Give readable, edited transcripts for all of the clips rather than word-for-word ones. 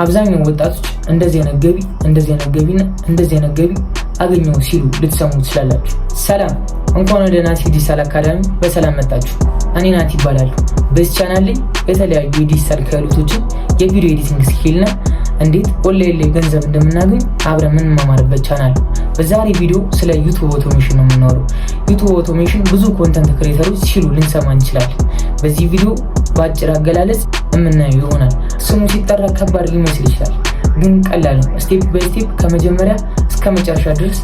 አብዛኛው ወጣቶች እንደዚህ አይነት ገቢ፣ እንደዚህ አይነት ገቢና እንደዚህ አይነት ገቢ አገኘው ሲሉ ልትሰሙ ትችላላችሁ። ሰላም፣ እንኳን ወደ ናቲ ዲጂታል አካዳሚ በሰላም መጣችሁ። እኔ ናቲ እባላለሁ። በዚህ ቻናል ላይ የተለያዩ የዲጂታል ክህሎቶችን፣ የ video editing skill ና እንዴት ኦንላይን ላይ ገንዘብ እንደምናገኝ አብረን የምንማማርበት ቻናል ነው። በዛሬ ቪዲዮ ስለ YouTube automation ነው የምናወራው። YouTube automation ብዙ content creator ኦች ሲሉ ልንሰማ እንችላለን። በዚህ ቪዲዮ በአጭር አገላለጽ የምናየው ይሆናል። ስሙ ሲጠራ ከባድ ሊመስል ይችላል፣ ግን ቀላል ነው። Step by step ከመጀመሪያ እስከ መጨረሻ ድረስ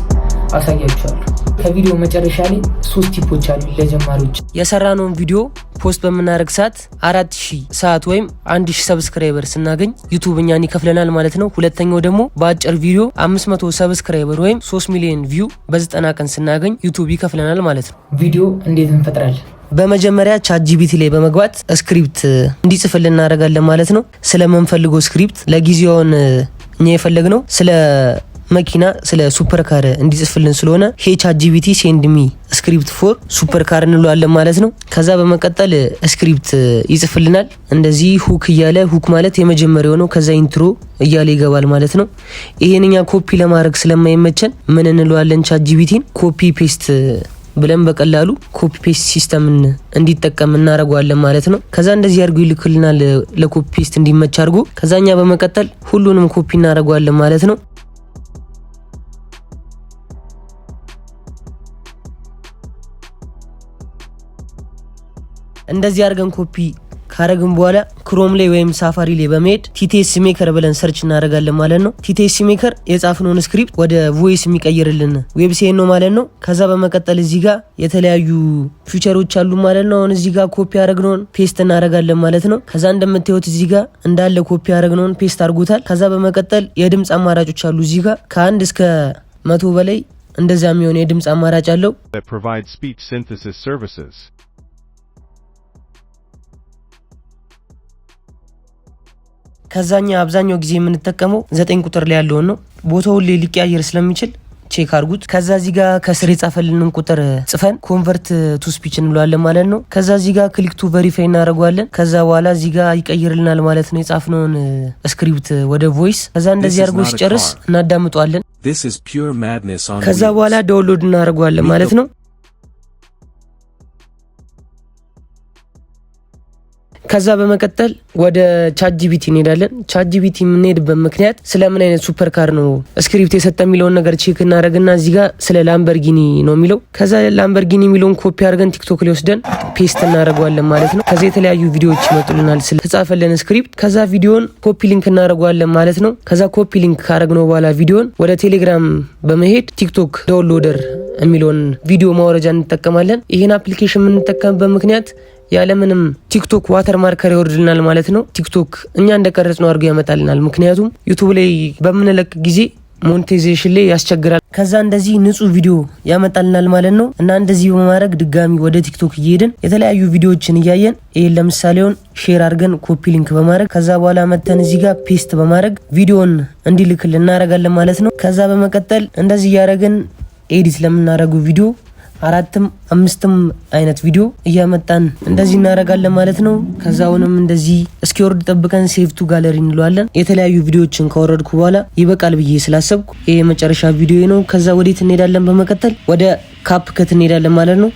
አሳያችኋለሁ። ከቪዲዮ መጨረሻ ላይ ሶስት tip ኦች አሉ ለጀማሪዎች። የሰራነውን ቪዲዮ post በምናደርግ ሰዓት 4000 ሰዓት ወይም 1000 subscriber ስናገኝ YouTube እኛን ይከፍለናል ማለት ነው። ሁለተኛው ደግሞ በአጭር ቪዲዮ 500 subscriber ወይም 3 ሚሊዮን view በ90 ቀን ስናገኝ YouTube ይከፍለናል ማለት ነው። ቪዲዮ እንዴት እንፈጥራለን? በመጀመሪያ ChatGPT ላይ በመግባት script እንዲጽፍልን እናደርጋለን ማለት ነው። ስለምንፈልገው script ለጊዜውን እኛ የፈለግነው ስለ መኪና፣ ስለ super car እንዲጽፍልን ስለሆነ "Hey ChatGPT, send me script for super car" እንለዋለን ማለት ነው። ከዛ በመቀጠል script ይጽፍልናል። እንደዚህ hook እያለ፣ hook ማለት የመጀመሪያው ነው። ከዛ intro እያለ ይገባል ማለት ነው። ይሄን እኛ ኮፒ ለማድረግ ስለማይመቸን ምን እንለዋለን? ChatGPT ን copy paste ብለን በቀላሉ copy paste system ን እንዲጠቀም እናደርገዋለን ማለት ነው። ከዛ እንደዚህ አድርጎ ይልክልናል ለ copy paste እንዲመች አድርጎ። ከዛ እኛ በመቀጠል ሁሉንም ኮፒ እናደርገዋለን ማለት ነው። እንደዚህ አድርገን ኮፒ ካረግን በኋላ Chrome ላይ ወይም Safari ላይ በመሄድ TTS Maker ብለን search እናደርጋለን ማለት ነው። TTS Maker የጻፍነውን script ወደ voice የሚቀይርልን website ነው ማለት ነው። ከዛ በመቀጠል እዚህ ጋር የተለያዩ feature ኦች አሉ ማለት ነው። አሁን እዚህ ጋር ኮፒ ያደረግነውን paste እናደርጋለን ማለት ነው። ከዛ እንደምታዩት እዚህ ጋር እንዳለ ኮፒ ያደረግነውን paste አድርጎታል። ከዛ በመቀጠል የድምፅ አማራጮች አሉ። እዚህ ጋር ከ1 እስከ 100 በላይ እንደዛ የሚሆን የድምፅ አማራጭ አለው። That provide speech synthesis services. ከዛኛ አብዛኛው ጊዜ የምንጠቀመው 9 ቁጥር ላይ ያለውን ነው። ቦታውን ላይ ሊቀያየር ስለሚችል check አድርጉት። ከዛ እዚህ ጋር ከስር የጻፈልንን ቁጥር ጽፈን convert to speech እንለዋለን ማለት ነው። ከዛ እዚህ ጋር click to verify እናደርገዋለን። ከዛ በኋላ እዚህ ጋር ይቀይርልናል ማለት ነው የጻፍነውን script ወደ voice። ከዛ እንደዚህ አድርጎ ሲጨርስ እናዳምጠዋለን። This is pure madness on ከዛ wheels. በኋላ download እናደርገዋለን ማለት ነው። ከዛ በመቀጠል ወደ ChatGPT እንሄዳለን። ChatGPT የምንሄድበት ምክንያት ስለምን አይነት super car ነው script የሰጠ የሚለውን ነገር check እናደርግና እዚህ ጋር ስለ Lamborghini ነው የሚለው። ከዛ Lamborghini የሚለውን ኮፒ አድርገን TikTok ላይ ወስደን paste እናደርገዋለን ማለት ነው። ከዛ የተለያዩ ቪዲዮዎች ይመጡልናል ስለተጻፈልን script። ከዛ ቪዲዮን copy link እናደርገዋለን ማለት ነው። ከዛ copy link ካደረግነው በኋላ ቪዲዮን ወደ ቴሌግራም በመሄድ TikTok downloader የሚለውን ቪዲዮ ማውረጃ እንጠቀማለን። ይህን application የምንጠቀምበት ምክንያት ያለምንም TikTok watermark ያወርድልናል ማለት ነው። TikTok እኛ እንደቀረጽነው አድርጎ ያመጣልናል። ምክንያቱም YouTube ላይ በምንለቅ ጊዜ monetization ላይ ያስቸግራል። ከዛ እንደዚህ ንጹህ ቪዲዮ ያመጣልናል ማለት ነው። እና እንደዚህ በማድረግ ድጋሚ ወደ TikTok እየሄድን የተለያዩ ቪዲዮዎችን እያየን ይህን ለምሳሌውን share አድርገን copy link በማድረግ ከዛ በኋላ መተን እዚህ ጋር paste በማድረግ ቪዲዮን እንዲልክልን እናደርጋለን ማለት ነው። ከዛ በመቀጠል እንደዚህ እያደረግን edit ለምናደርገው ቪዲዮ አራትም አምስትም አይነት ቪዲዮ እያመጣን እንደዚህ እናደርጋለን ማለት ነው። ከዛ አሁንም እንደዚህ እስኪወርድ ጠብቀን save to gallery እንለዋለን። የተለያዩ ቪዲዮዎችን ካወረድኩ በኋላ ይበቃል ብዬ ስላሰብኩ ይሄ የመጨረሻ ቪዲዮ ነው። ከዛ ወዴት እንሄዳለን? በመቀጠል ወደ CapCut እንሄዳለን ማለት ነው።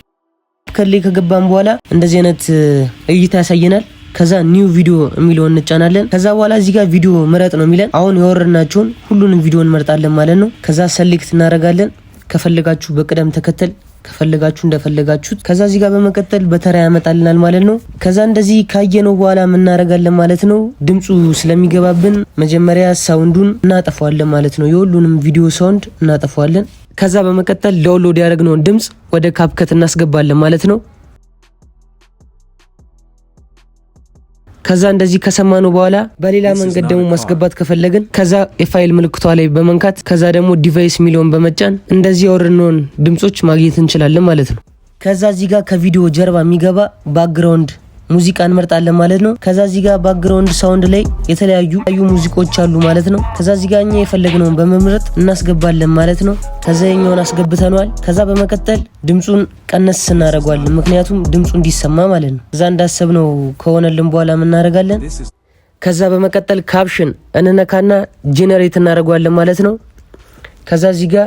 CapCut ላይ ከገባን በኋላ እንደዚህ አይነት እይታ ያሳየናል። ከዛ new video የሚለውን እንጫናለን። ከዛ በኋላ እዚህ ጋር ቪዲዮ ምረጥ ነው የሚለን። አሁን ያወረድናቸውን ሁሉንም ቪዲዮ እንመርጣለን ማለት ነው። ከዛ select እናደርጋለን። ከፈለጋችሁ በቅደም ተከተል፣ ከፈለጋችሁ እንደፈለጋችሁት። ከዛ እዚህ ጋር በመቀጠል በተራ ያመጣልናል ማለት ነው። ከዛ እንደዚህ ካየነው በኋላ እናደርጋለን ማለት ነው። ድምፁ ስለሚገባብን መጀመሪያ sound ኡን እናጠፋዋለን ማለት ነው። የሁሉንም ቪዲዮ sound እናጠፋዋለን። ከዛ በመቀጠል download ያደረግነውን ድምፅ ወደ CapCut እናስገባለን ማለት ነው። ከዛ እንደዚህ ከሰማነው በኋላ በሌላ መንገድ ደግሞ ማስገባት ከፈለግን ከዛ የፋይል ምልክቷ ላይ በመንካት ከዛ ደግሞ device የሚለውን በመጫን እንደዚህ ያወረድነውን ድምጾች ማግኘት እንችላለን ማለት ነው። ከዛ እዚህ ጋር ከቪዲዮ ጀርባ የሚገባ background ሙዚቃ እንመርጣለን ማለት ነው። ከዛ እዚህ ጋር background sound ላይ የተለያዩ ሙዚቆች አሉ ማለት ነው። ከዛ እዚህ ጋር እኛ የፈለግነውን በመምረጥ እናስገባለን ማለት ነው። ከዛ የኛውን አስገብተነዋል። ከዛ በመቀጠል ድምፁን ቀነስ እናደርገዋለን፣ ምክንያቱም ድምፁ እንዲሰማ ማለት ነው። ከዛ እንዳሰብነው ከሆነልን በኋላ እናደርጋለን። ከዛ በመቀጠል caption እንነካና generate እናደርገዋለን ማለት ነው። ከዛ እዚህ ጋር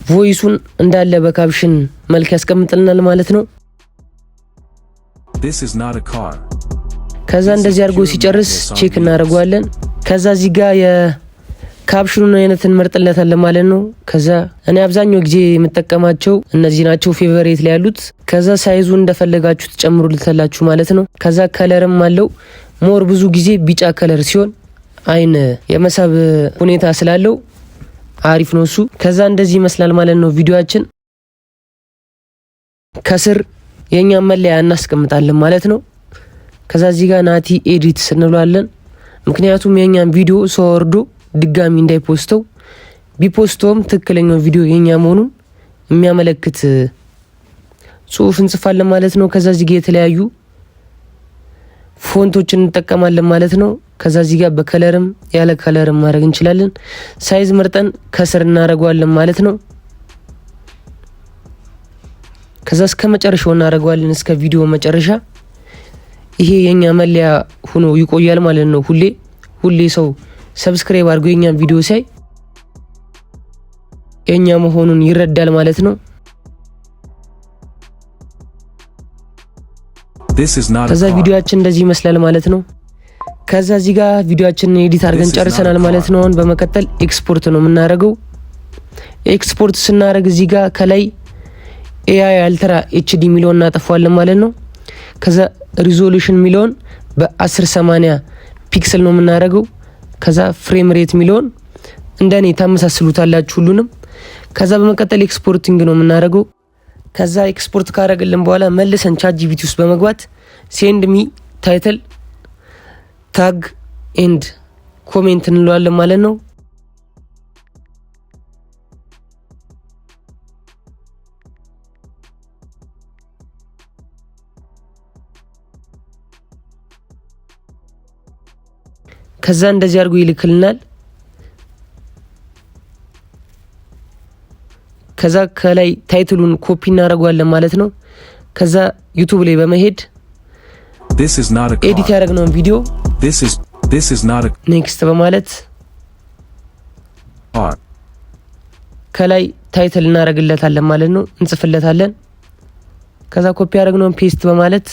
voice ኡን እንዳለ በ caption መልክ ያስቀምጥልናል ማለት ነው። This is not a car. ከዛ እንደዚህ አድርጎ ሲጨርስ check እናደርገዋለን። ከዛ እዚህ ጋር የ caption ኑን አይነት እንመርጥለታለን ማለት ነው። ከዛ እኔ አብዛኛው ጊዜ የምጠቀማቸው እነዚህ ናቸው favorite ላይ ያሉት። ከዛ size ኡ እንደፈለጋችሁ ትጨምሩልታላችሁ ማለት ነው። ከዛ color ም አለው። More ብዙ ጊዜ ቢጫ color ሲሆን አይን የመሳብ ሁኔታ ስላለው አሪፍ ነው እሱ። ከዛ እንደዚህ ይመስላል ማለት ነው ቪዲዮአችን። ከስር የእኛን መለያ እናስቀምጣለን ማለት ነው። ከዛ እዚህ ጋር ናቲ Edits እንለዋለን። ምክንያቱም የእኛን ቪዲዮ ሰው ወርዶ ድጋሚ እንዳይፖስተው፣ ቢፖስተውም ትክክለኛው ቪዲዮ የኛ መሆኑን የሚያመለክት ጽሁፍ እንጽፋለን ማለት ነው። ከዛ እዚህ ጋር የተለያዩ font ኦችን እንጠቀማለን ማለት ነው። ከዛ እዚህ ጋር በ color ም ያለ color ም ማድረግ እንችላለን። Size መርጠን ከስር እናደርገዋለን ማለት ነው። ከዛ እስከ መጨረሻው እናደርገዋለን፣ እስከ ቪዲዮ መጨረሻ። ይሄ የኛ መለያ ሆኖ ይቆያል ማለት ነው። ሁሌ ሁሌ ሰው subscribe አድርጎ የኛን ቪዲዮ ሲያይ የኛ መሆኑን ይረዳል ማለት ነው። This is not a ከዛ car. ቪዲዮአችን እንደዚህ ይመስላል ማለት ነው። ከዛ እዚህ ጋር ቪዲዮአችንን edit አድርገን This is not ጨርሰናል a car. ማለት ነው። አሁን በመቀጠል ኤክስፖርት ነው የምናደርገው። ኤክስፖርት ስናደርግ እዚህ ጋር ከላይ AI Ultra HD የሚለውን እናጠፋዋለን ማለት ነው። ከዛ resolution የሚለውን በ1080 pixel ነው የምናደርገው። ከዛ frame rate የሚለውን እንደኔ ታመሳስሉታላችሁ ሁሉንም። ከዛ በመቀጠል exporting ነው የምናደርገው። ከዛ ኤክስፖርት ካደረግልን በኋላ መልሰን ChatGPT ውስጥ በመግባት "Send me title, tag and comment" እንለዋለን ማለት ነው። ከዛ እንደዚህ አድርጎ ይልክልናል። ከዛ ከላይ title ኡን copy እናደርገዋለን ማለት ነው። ከዛ YouTube ላይ በመሄድ This is not a edit car. ያደረግነውን ቪዲዮ This is not a next በማለት car. ከላይ title እናደርግለታለን ማለት ነው፣ እንጽፍለታለን። ከዛ ኮፒ ያደረግነውን paste በማለት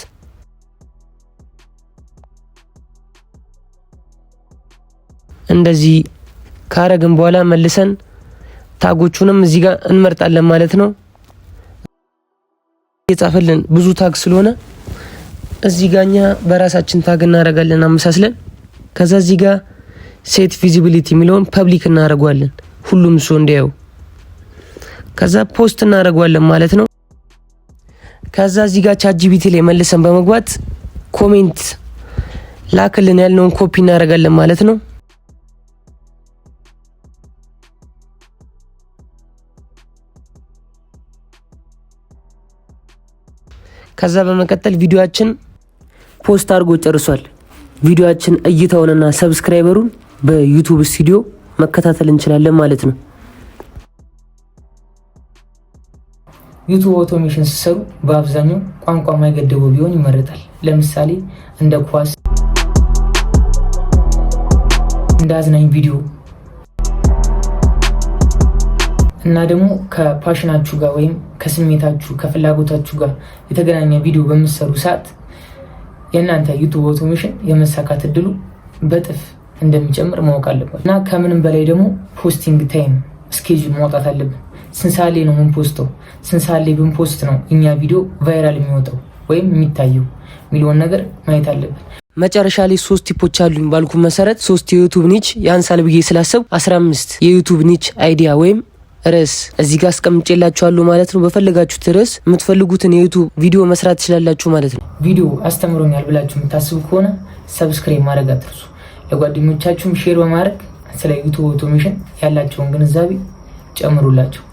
እንደዚህ ካረግን በኋላ መልሰን tag ኦቹንም እዚህ ጋር እንመርጣለን ማለት ነው። የጻፈልን ብዙ tag ስለሆነ እዚህ ጋር እኛ በራሳችን tag እናደርጋለን አመሳስለን። ከዛ እዚህ ጋር set visibility የሚለውን public እናደርገዋለን፣ ሁሉም ሰው እንዲያየው። ከዛ post እናደርገዋለን ማለት ነው። ከዛ እዚህ ጋር ChatGPT ላይ መልሰን በመግባት comment ላክልን ያልነውን ኮፒ እናደርጋለን ማለት ነው። ከዛ በመቀጠል ቪዲዮአችን post አድርጎ ጨርሷል። ቪዲዮአችን እይታውንና subscriber ኡን በ YouTube Studio መከታተል እንችላለን ማለት ነው። YouTube automation ሲሰሩ በአብዛኛው ቋንቋ የማይገድበው ቢሆን ይመረጣል። ለምሳሌ እንደ ኳስ፣ እንደ አዝናኝ ቪዲዮ እና ደግሞ ከ passion ኣችሁ ጋር ወይም ከስሜታችሁ፣ ከፍላጎታችሁ ጋር የተገናኘ ቪዲዮ በምትሰሩ ሰዓት የእናንተ YouTube automation የመሳካት እድሉ በእጥፍ እንደሚጨምር ማወቅ አለባችሁ። እና ከምንም በላይ ደግሞ posting time schedule ማውጣት አለብን። ስንት ሰዓት ላይ ነው ምን post ተው፣ ስንት ሰዓት ላይ ብን post ነው እኛ ቪዲዮ viral የሚወጣው ወይም የሚታየው የሚለውን ነገር ማየት አለብን። መጨረሻ ላይ ሶስት tip ኦች አሉኝ ባልኩ መሰረት ሶስት የ YouTube niche ያንሳል ብዬ ስላሰብኩ 15 የ YouTube niche idea ወይም ርዕስ እዚህ ጋር አስቀምጬላችኋለሁ ማለት ነው። በፈለጋችሁት ርዕስ የምትፈልጉትን የ YouTube ቪዲዮ መስራት ትችላላችሁ ማለት ነው። ቪዲዮ አስተምሮኛል ብላችሁ የምታስቡ ከሆነ subscribe ማድረግ አትርሱ። ለጓደኞቻችሁም share በማድረግ ስለ YouTube automation ያላቸውን ግንዛቤ ጨምሩላቸው።